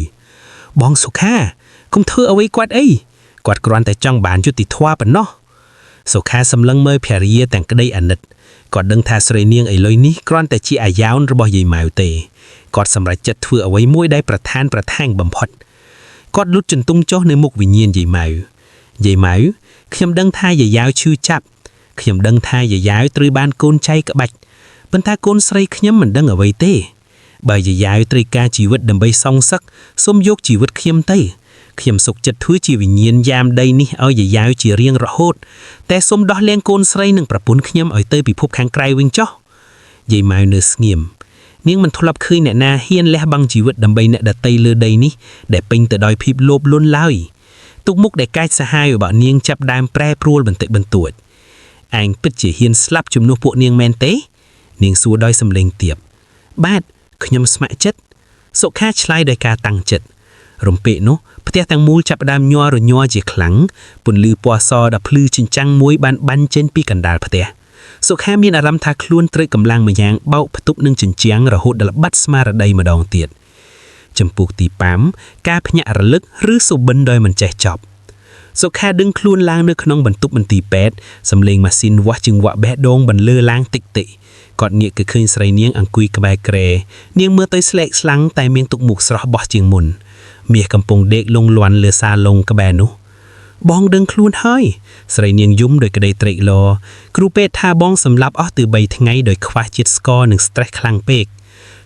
បងសុខាកុំធ្វើអ្វីគាត់អីគាត់គ្រាន់តែចង់បានយុត្តិធម៌ប៉ុណ្ណោះសុខាសម្លឹងមើលភរិយាទាំងក្តីអាណិតគាត់ដឹងថាស្រីនាងឥឡូវនេះគ្រាន់តែជាអាយ៉ោនរបស់យាយម៉ៅទេគាត់សម្រេចចិត្តធ្វើអ្វីមួយដែលប្រធានប្រថាងបំផុតគាត់លុតជន្ទង់ចុះនៅមុខវិញ្ញាណយាយម៉ៅយាយម៉ៅខ្ញុំដឹងថាយាយយ៉ាវឈឺចាប់ខ្ញុំដឹងថាយាយយ៉ាវត្រូវបានកូនចៃក្បាច់ប៉ុន្តែកូនស្រីខ្ញុំមិនដឹងអ្វីទេបើយាយយ៉ាវត្រូវការជីវិតដើម្បីសងសឹកសូមយកជីវិតខ្ញុំទៅខ្ញុំសុខចិត្តធ្វើជាវិញ្ញាណយាមដីនេះឲ្យយាយយ៉ាវជារៀងរហូតតែសូមដោះលែងកូនស្រីនិងប្រពន្ធខ្ញុំឲ្យទៅពិភពខាងក្រៅវិញចុះយាយម៉ៅនៅស្ងៀមនាងមិនធ្លាប់ឃើញអ្នកណាហ៊ានលះបង់ជីវិតដើម្បីអ្នកដទៃលើដីនេះដែលពេញទៅដោយភាពលោភលន់ឡើយទុកមុខដែលកាចសាហាវរបស់នាងចាប់ដើមប្រែប្រួលបន្តិចបន្តួចឯងពិតជាហ៊ានស្លាប់ជំនួសពួកនាងមែនទេនាងសួរដោយសំឡេងទាបបាទខ្ញុំស្ម័គ្រចិត្តសុខាឆ្លើយដោយការតាំងចិត្តរំពេកនោះផ្ទះទាំងមូលចាប់ផ្ដើមញ័ររញ័រជាខ្លាំងពន្លឺពណ៌សដ៏ភ្លឺចិញ្ចាំងមួយបានបាញ់ចេញពីកណ្ដាលផ្ទះសុខាមានអារម្មណ៍ថាខ្លួនត្រូវកម្លាំងម្យ៉ាងបោកផ្ទប់នឹងជញ្ជាំងរហូតដល់បាត់ស្មារតីម្ដងទៀតចំពោះទី5ការភ្ញាក់រលឹកឬសុបិនដោយមិនចេះចប់សុខាដឹងខ្លួនឡើងនៅក្នុងបន្ទប់មន្ទីរពេទ្យសំឡេងម៉ាស៊ីនវាស់ចង្វាក់បេះដូងបន្លឺឡើងតិចតិចគាត់ងាកទៅឃើញស្រីនាងអង្គុយក្បែរគ្រែនាងមើលទៅស្លេកស្លាំងតែមានទុកមុខស្រស់បោះជាងមុនមាសកំពុងដេកលងលាន់លើសាឡុងក្បែរនោះបងដឹងខ្លួនហើយស្រីនាងយំដោយក្តីត្រេកអរគ្រូពេទ្យថាបងសម្លាប់អស់ទៅ3ថ្ងៃដោយខ្វះជាតិស្ករនិង stress ខ្លាំងពេក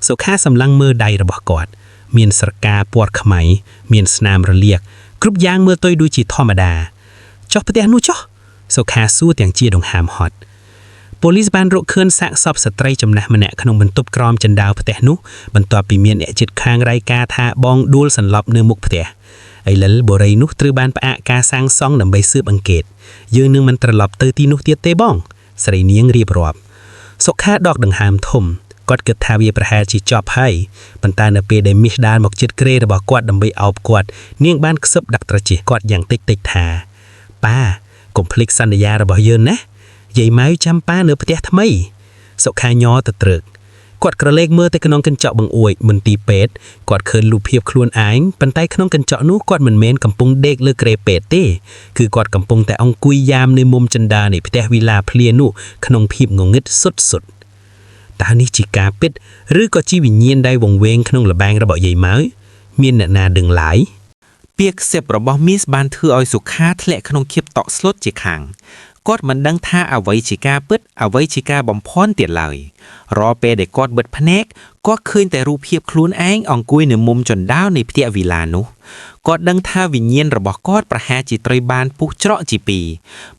សុខាសម្លឹងមើលដៃរបស់គាត់មានស្រកាពណ៌ខ្មៅមានស្នាមរលាកគ្រប់យ៉ាងមើលទៅដូចជាធម្មតាចុះផ្ទះនោះចុះសុខាសួរទាំងជាដង្ហើមហត់ប៉ូលីសបានរកឃើញសាកសពស្ត្រីចំណាស់ម្នាក់ក្នុងបន្ទប់ក្រោមជណ្ដើរផ្ទះនោះបន្ទាប់ពីមានអ្នកជិតខាងរាយការណ៍ថាបងដួលសន្លប់នៅមុខផ្ទះឥឡូវបុរីនោះត្រូវបានផ្អាកការសាងសង់ដើម្បីស៊ើបអង្កេតយើងនឹងមិនត្រឡប់ទៅទីនោះទៀតទេបងស្រីនាងរៀបរាប់សុខាដកដង្ហើមធំគាត់គិតថាវាប្រហែលជាចប់ហើយប៉ុន្តែនៅពេលដែលមីសដាលមកជិតគ្រែរបស់គាត់ដើម្បីអោបគាត់នាងបានខ្សឹបដាក់ត្រចៀកគាត់យ៉ាងតិចតិចថាប៉ាកុំភ្លេចសន្យារបស់យើងណាយាយម៉ៅចាំប៉ានៅផ្ទះថ្មីសុខាញ័រទៅត្រើក គាត់ក្រឡេកមើលទៅក្នុងកញ្ចក់បង្អួចមន្ទីរពេទ្យគាត់ឃើញរូបភាពខ្លួនឯងប៉ុន្តែក្នុងកញ្ចក់នោះគាត់មិនមែនកំពុងដេកលើគ្រែពេទ្យទេគឺគាត់កំពុងតែអង្គុយយាមនៅមុំចិន្តានៃផ្ទះវីឡាភ្លានោះក្នុងភាពងងឹតសុទ្ធសុទ្ធតើនេះជាការពិតឬក៏ជាវិញ្ញាណដែលវង្វេងក្នុងល្បែងរបស់យាយម៉ៅមានអ្នកណាដឹងឡើយ ពាក្យខ្សឹបរបស់មីសបានធ្វើឲ្យសុខាធ្លាក់ក្នុងភាពតក់ស្លុតជាខាងគាត់មិនដឹងថាអ្វីជាការពិតអ្វីជាការបំភាន់ទៀតឡើយរាល់ពេលដែលគាត់បិទភ្នែកគាត់ឃើញតែរូបភាពខ្លួនឯងអង្គុយនៅមុំចណ្ដាលនៃផ្ទះវីឡានោះគាត់ដឹងថាវិញ្ញាណរបស់គាត់ប្រហែលជាត្រូវបានពុះច្រកជាពីរ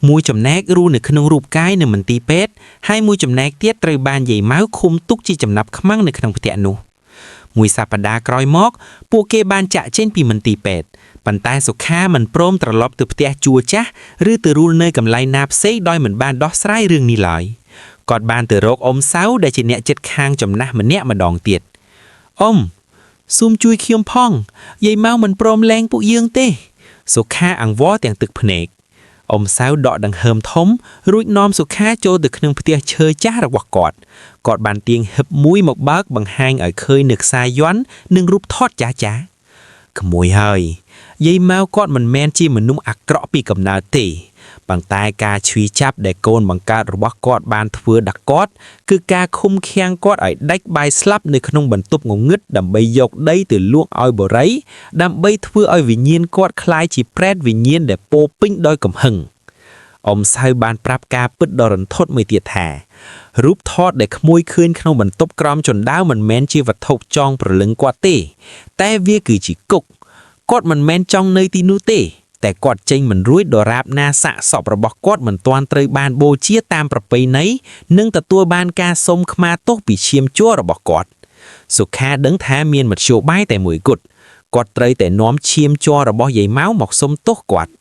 មួយចំណែករស់នៅក្នុងរូបកាយនៅមន្ទីរពេទ្យហើយមួយចំណែកទៀតត្រូវបានយាយម៉ៅឃុំទុកជាចំណាប់ខ្មាំងនៅក្នុងផ្ទះនោះ មួយសប្តាហ៍ក្រោយមក ពួកគេបានចាក់ចេញពីមន្ទីរពេទ្យប៉ុន្តែសុខាមិនព្រមត្រឡប់ទៅផ្ទះជួលចាស់ឬទៅរស់នៅកន្លែងណាផ្សេងដោយមិនបានដោះស្រាយរឿងនេះឡើយគាត់បានទៅរកអ៊ំសៅដែលជាអ្នកចិត្តខាងចំណាស់ម្នាក់ម្ដងទៀតអ៊ំសូមជួយខ្ញុំផងយាយម៉ៅមិនព្រមលែងពួកយើងទេ សុខាអង្វរទាំងទឹកភ្នែកអ៊ំសៅដកដង្ហើមធំរួចនាំសុខាចូលទៅក្នុងផ្ទះឈើចាស់របស់គាត់គាត់បានទាញហឹបមួយមកបើកបង្ហាញឲ្យឃើញនៅខ្សែយ័ន្តនិងរូបថតចាស់ចាស់ក្មួយហើយយាយម៉ៅគាត់មិនមែនជាមនុស្សអាក្រក់ពីកំណើតទេប៉ុន្តែការឈឺចាប់ដែលកូនបង្កើតរបស់គាត់បានធ្វើដល់គាត់គឺការឃុំឃាំងគាត់ឲ្យដាច់បាយស្លាប់នៅក្នុងបន្ទប់ងងឹតដើម្បីយកដីទៅលក់ឲ្យបុរីដើម្បីធ្វើឲ្យវិញ្ញាណគាត់ក្លាយជាប្រេតវិញ្ញាណដែលពោរពេញដោយកំហឹងអ៊ំសៅបានប្រាប់ការពិតដ៏រន្ធត់មួយទៀតថារូបថតដែលក្មួយឃើញក្នុងបន្ទប់ក្រោមជណ្ដើរមិនមែនជាវត្ថុចងព្រលឹងគាត់ទេ តែវាគឺជាគុកគាត់មិនមែនចង់នៅទីនោះទេ តែគាត់ចេញមិនរួចដរាបណាសាកសពរបស់គាត់មិនទាន់ត្រូវបានបូជាតាមប្រពៃណីនិងទទួលបានការសុំខ្មាទោសពីឈាមជ័ររបស់គាត់សុខាដឹងថាមានមធ្យោបាយតែមួយគត់គាត់ត្រូវតែនាំឈាមជ័ររបស់យាយម៉ៅមកសុំទោសគាត់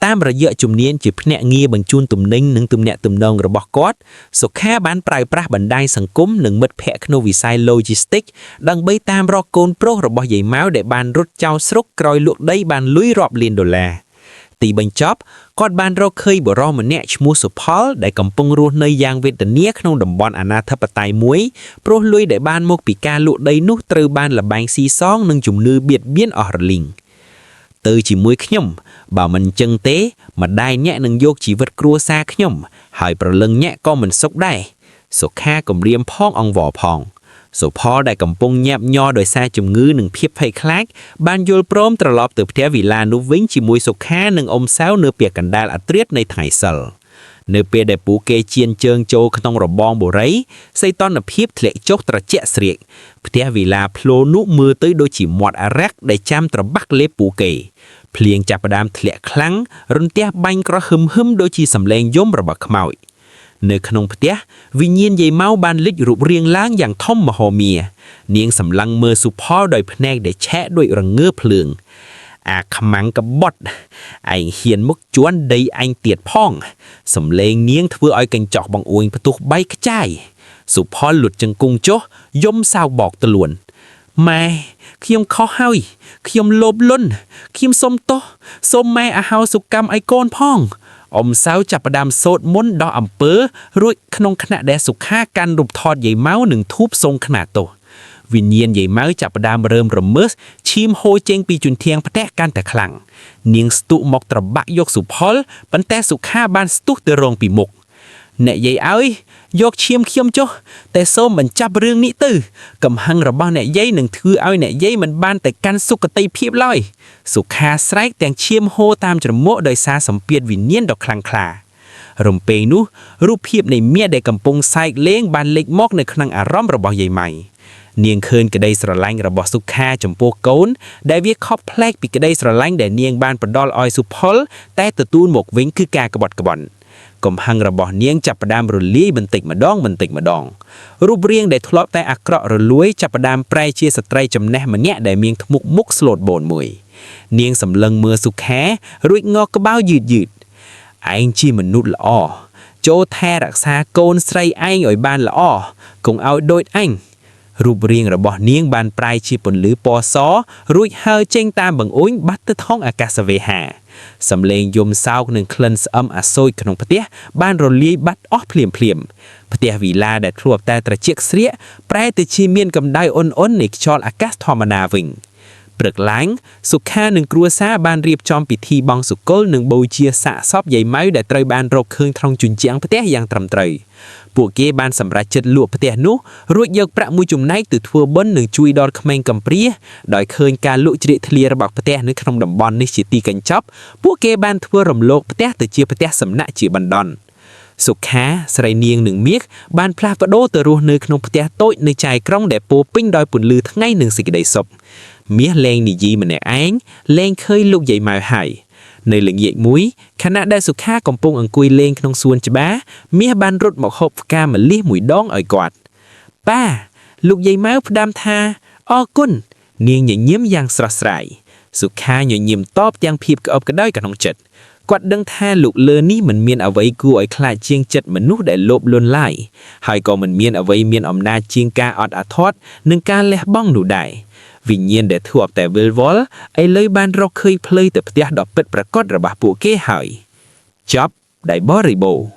តាមរយៈជំនាញជាភ្នាក់ងារបញ្ជូនទំនិញនិងទំនាក់ទំនងរបស់គាត់សុខាបានប្រើប្រាស់បណ្ដាញសង្គមនិងមិត្តភ័ក្តិក្នុងវិស័យ Logistics ដើម្បីតាមរកកូនប្រុសរបស់យាយម៉ៅដែលបានរត់ចោលស្រុកក្រោយលក់ដីបានលុយរាប់លានដុល្លារទីបញ្ចប់គាត់បានរកឃើញបុរសម្នាក់ឈ្មោះសុផលដែលកំពុងរស់នៅយ៉ាងវេទនាក្នុងតំបន់អនាធិបតេយ្យមួយព្រោះលុយដែលបានមកពីការលក់ដីនោះត្រូវបានល្បែងស៊ីសងនិងជំនឿបៀតបៀនអស់រលីងទៅជាមួយខ្ញុំបើមិនចឹងទេម្ដាយអ្នកនឹងយកជីវិតគ្រួសារខ្ញុំ ហើយប្រលឹងអ្នកក៏មិនសុខដែរសុខាគំរាមផងអង្វរផងសុផលដែលកំពុងញាប់ញ័រដោយសារជំងឺនិងភាពភ័យខ្លាចបានយល់ព្រមត្រឡប់ទៅផ្ទះវីឡានោះវិញជាមួយសុខានិងអ៊ំសៅនៅពាក់កណ្ដាលអាត្រៀតនៃថ្ងៃសិលនៅពេលដែលពួកគេជៀនជើងចូលក្នុងរបងបុរីសីតុណ្ហភាពធ្លាក់ចុះត្រជាក់ស្រៀកផ្ទះវីឡាភ្លោនោះមើលទៅដូចជាមាត់អារក្សដែលចាំត្របាក់លេបពួកគេភ្លៀងចាប់ផ្ដើមធ្លាក់ខ្លាំងរន្ទះបាញ់ក្រហឹមហឹមដូចជាសម្លេងយំរបស់ខ្មោចនៅក្នុងផ្ទះវិញ្ញាណយាយម៉ៅបានលេចរូបរាងឡើងយ៉ាងធំមហោមា នាងសម្លឹងមើលសុផលដោយភ្នែកដែលឆែកដូចរងើភ្លើងអាខ្មាំងកបត់ឯងហ៊ានមកជន់ដីអញទៀតផងសំលេងនាងធ្វើឲ្យកញ្ចក់បង្អួចផ្ទុះបែកខ្ចាយសុផលលុតជង្គង់ចុះយំសៅបោកទលួនម៉ែខ្ញុំខុសហើយខ្ញុំលោភលន់ខ្ញុំសុំទោសសូមម៉ែអហោសុកម្មឲ្យកូនផងអ៊ំសៅចាប់ផ្ដើមសូត្រមន្តដោះអំពើរួចក្នុងខណៈដែលសុខាកាន់រូបថតយាយម៉ៅនិងធូបសូងខ្នាទោសវិញ្ញាណយាយម៉ៅចាប់ផ្ដើមរើមរមើសឈាមហូរចេញពីជន្ធាងផ្ទះកាន់តែខ្លាំងនាងស្ទុះមកត្របាក់យកសុផលប៉ុន្តែសុខាបានស្ទុះទៅរងពីមុខអ្នកយាយអើយយកឈាមខ្ញុំចុះតែសូមបញ្ចាប់រឿងនេះទៅកំហឹងរបស់អ្នកយាយនឹងធ្វើឲ្យអ្នកយាយមិនបានតែកាន់សុគតិភាពឡើយសុខាស្រែកទាំងឈាមហូរតាមច្រមុះដោយសារសម្ពាធវិញ្ញាណដ៏ខ្លាំងក្លារំពេងនោះរូបភាពនៃមាសដែលកំពុងសែកលេងបានលេចមកនៅក្នុងអារម្មណ៍របស់យាយម៉ៃនាងឃើញក្តីស្រឡាញ់របស់សុខាចំពោះកូនដែលវាខុសប្លែកពីក្តីស្រឡាញ់ដែលនាងបានផ្ដល់ឲ្យសុផលតែទទួលមកវិញគឺការក្បត់ក្បន់កំហឹងរបស់នាងចាប់ផ្ដើមរលាយបន្តិចម្ដងបន្តិចម្ដងរូបរាងដែលធ្លាប់តែអាក្រក់រលួយចាប់ផ្ដើមប្រែជាស្ត្រីចំណេះម្នាក់ដែលមានធ្មប់មុខស្លូតបូនមួយនាងសម្លឹងមើលសុខារួចងក់ក្បាលយឺតយឺតឯងជាមនុស្សល្អចូលថែរក្សាកូនស្រីឯងឲ្យបានល្អកុំឲ្យដូចអញរូបរាងរបស់នាងបានប្រែជាពន្លឺពណ៌សរួចហើរចេញតាមបង្អួចបាត់ទៅថងអាកាសវេហា សំឡេងយំសោកនិងក្លិនស្អឹមអាសូចក្នុងផ្ទះបានរលាយបាត់អស់ភ្លាមភ្លាមៗផ្ទះវីឡាដែលធ្លាប់តែត្រជាក់ស្រាកប្រែទៅជាមានកម្ដៅអ៊ុនៗនៃខ្យល់អាកាសធម្មតាវិញ។ ព្រឹកឡើងសុខានិងគ្រួសារបានរៀបចំពិធីបង្សុកូលនិងបូជាសាកសពយាយម៉ៅដែលត្រូវបានរកឃើញក្នុងជញ្ជាំងផ្ទះយ៉ាងត្រឹមត្រូវពួកគេបានសម្រេចចិត្តលក់ផ្ទះនោះរួចយកប្រាក់មួយចំណែកទៅធ្វើបុណ្យនិងជួយដល់ក្មេងកំព្រាដោយឃើញការលក់ជ្រៀកធ្លារបស់ផ្ទះនៅក្នុងតំបន់នេះជាទីកញ្ចប់ពួកគេបានធ្វើរំលោភផ្ទះទៅជាផ្ទះសំណាក់ជាបណ្ដន់ សុខាស្រីនាងនិងមៀកបានផ្លាស់ប្ដូរទៅរស់នៅក្នុងផ្ទះតូចនៅចៃក្រុងដែលពោរពេញដោយពន្លឺថ្ងៃនិងសេចក្តីសុខមាសលែងនិយាយម្នាក់ឯងលែងឃើញលោកយាយម៉ៅហើយនៅល្ងាចមួយខណៈដែលសុខាកំពុងអង្គុយលេងក្នុងសួនច្បារមាសបានរត់មកហូបផ្កាម្លិះមួយដងឲ្យគាត់ប៉ាលោកយាយម៉ៅផ្ដាំថាអរគុណនាងញញឹមយ៉ាងស្រស់ស្រាយសុខាញញឹមតបទាំងភាពក្អប់ក្តៅក្នុងចិត្ត គាត់ដឹងថាលោកលើនេះមិនមានអ្វីគួរឲ្យខ្លាចជាងចិត្តមនុស្សដែលលោភលន់ឡើយហើយក៏មិនមានអ្វីមានអំណាចជាងការអត់អាធត់និងការលះបង់នោះដែរវិញ្ញាណដែលធ្លាប់តែវិលវល់ឥឡូវបានរកឃើញផ្លូវទៅផ្ទះដ៏ពិតប្រាកដរបស់ពួកគេហើយចប់ដោយបរិបូរណ៍។